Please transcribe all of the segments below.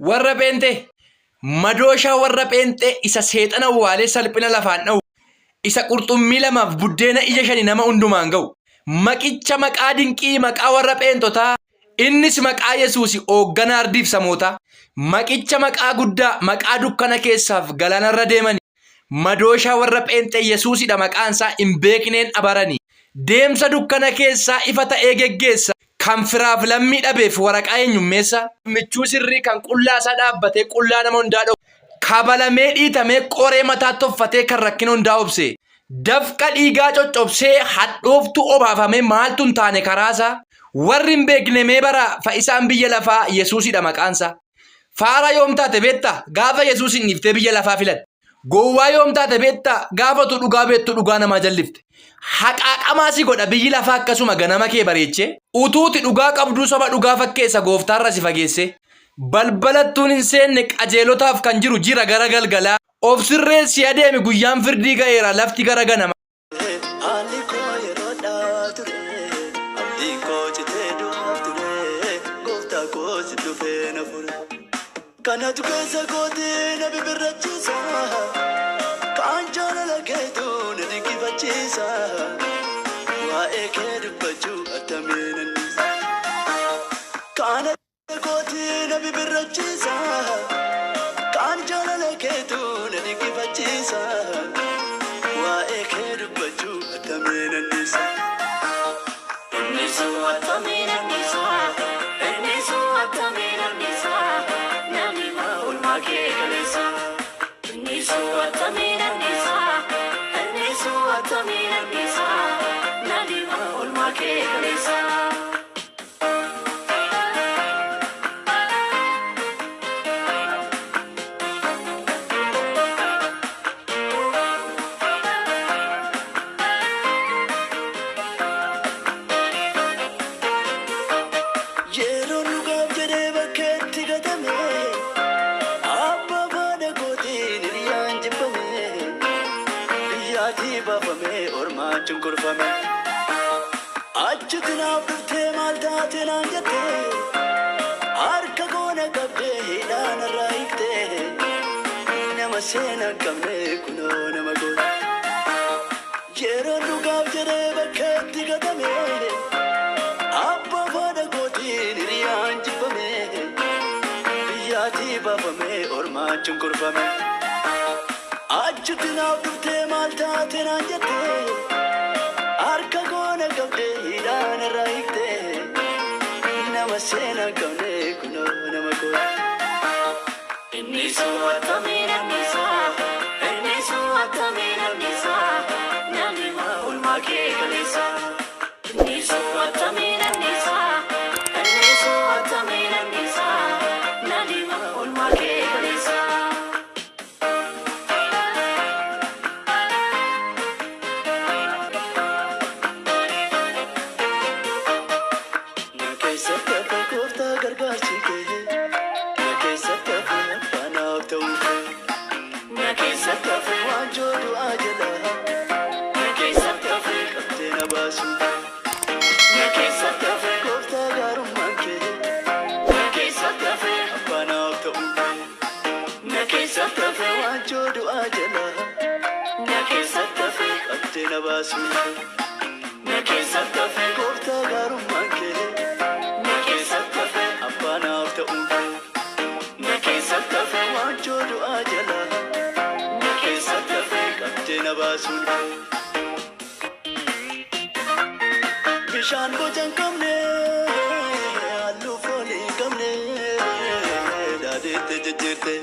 Warra pheenxee. Madooshaa warra pheenxee isa seexana awwaalee salphina lafaan dha'u. Isa qurxummii lamaaf buddeena ija shani nama hundumaan ga'u. Maqicha maqaa dinqii maqaa warra pheenxotaa. Innis maqaa Yesuusi hoogganaa ardiif samootaa. Maqicha maqaa guddaa maqaa dukkana keessaaf galaanarra deemani. Madooshaa warra pheenxee Yesuusidha maqaan isaa hin beekneen abarani. Deemsa dukkana keessaa ifa ta'ee geggeessa. Kan firaaf lammii dhabeef waraqaa eenyummeessa. Michuu sirrii kan qullaa isaa dhaabbatee qullaa nama hundaa dhowu. Kabalamee dhiitamee qoree mataa toffatee kan rakkina hundaa obse. Dafqa dhiigaa coccobsee hadhooftuu obaafamee maaltu hin taane karaasaa. Warri hin beekne mee baraa fa'isaan biyya lafaa Yesuusidha maqaansaa. Faara yoom taate beektaa? Gaafa Yesuusin dhiiftee biyya lafaa filatte. Gowwaa yoom taate beektaa? Gaafa utuu dhugaa beektu dhugaa namaa jallifte. Haqaaqamaa si godha biyyi lafaa akkasuma ganama kee bareechee. Utuuti dhugaa qabduu soba dhugaa fakkeessa gooftaarra si fageessee. Balbalattuun hin seenne qajeelotaaf kan jiru jira gara galgalaa. Of sirreessii adeemi guyyaan firdii ga'eera lafti gara ganama. Haalli koo yeroo dhaa ture, abdiin koo citee du'aaf ture, gooftaa koo si dhufee na fure. Kanatu keessa kootii na bibirrachiisa, kaan jaalala keetu na dinqifachiisa. Waa'ee kee dubbachuu attamiin anniisa. Kana kootii na bibirrachiisa, kaan jaalala keetu na dinqifachiisa. Waa'ee kee dubbachuu attamiin anniisa. Innisu attamiin anniisa, innisu attamiin anniisa, namni oolmaa kee galeessa. Innisu attamiin anniisa, innisu attamiin anniisa, namni oolmaa kee galeessa. Yeroo dhugaaf jedhee bakkeetti gatame, abbaa faana kootiin hiriyaan jibbame, biyyaatii baafame ormaan cunqurfame. Achitti naaf dhuftee maal taate naan jette, harka koo na qabdee hidhaa narraa hiikte, nama seenaa hin qabne kunoo nama goote. Yeroo dhugaaf jedhee bakkeetti gatame, abbaa faana kootiin hiriyaan jibbame, biyyaatii baafame ormaan cunqurfame. Achitti naaf dhuftee maal taate naan jette, harka koo na qabdee hidhaa narraa hiikte, nama seenaa hin qabne kunoo nama goote. Innisu attamiin anniisa, innisu attamiin anniisa, namni oolmaa kee galeessa. Innisu attamiin anniisa, innisu attamiin anniisa, namni oolmaa kee galeessa. Na keessatti hafe gooftaa gargaarsi kee, na keessatti hafe abbaa naaf ta'uu kee, Na keessatti hafe, waanjoo du'aa jalaa na keessatti hafe, qabdee na baasuu kee, na keessatti hafe, gooftaa gaarummaan kee, na keessatti hafe, abbaa naaf ta'uu kee, na keessatti hafe, waanjoo du'aa jalaa na keessatti hafe, qabdee na baasuu kee, na keessatti hafe, gooftaa gaarummaan kee, na keessatti hafe, abbaa naaf ta'uu kee, na keessatti hafe, waanjoo du'aa jalaa na keessatti hafe. qabdee na baasuu kee. Bishaan boca hin qabne, halluu foolii hin qabne, daadhiitti jijjiirte.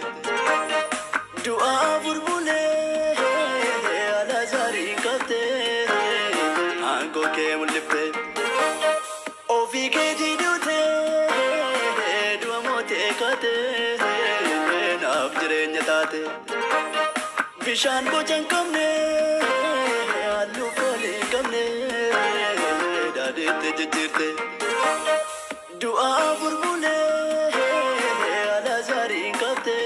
Du'aa burbulee, Alaazaariin qabde, aangoo kee mul'ifte. Ofii keetii duute, du'a mootee kaate, naaf jireenya taate. Bishaan boca hin qabne, halluu foolii hin qabne, daadhiitti jijjiirte. Du'aa burbulee, Alaazaariin qabde,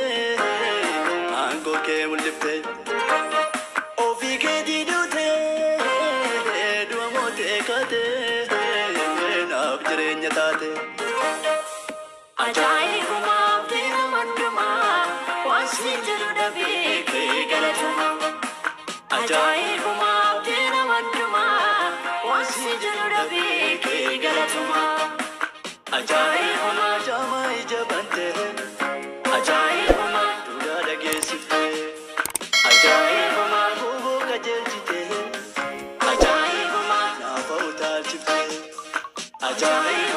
aangoo kee mul'ifte. Ofii keetii duute, du'a mootee kaate, naaf jireenya taate. Ajaa'ibumaaf deeman si jedhu dhabee kee galatuma. Ajaa'ibuma abdii nama hundumaa waan si jedhu dhabee kee galatuma. Ajaa'ibuma Jaamaa ija bantee ajaa'ibuma duudhaa dhageessiftee ajaa'ibuma guuboo qajeelchitee ajaa'ibuma naafa utaalchiftee ajaa'ibuma.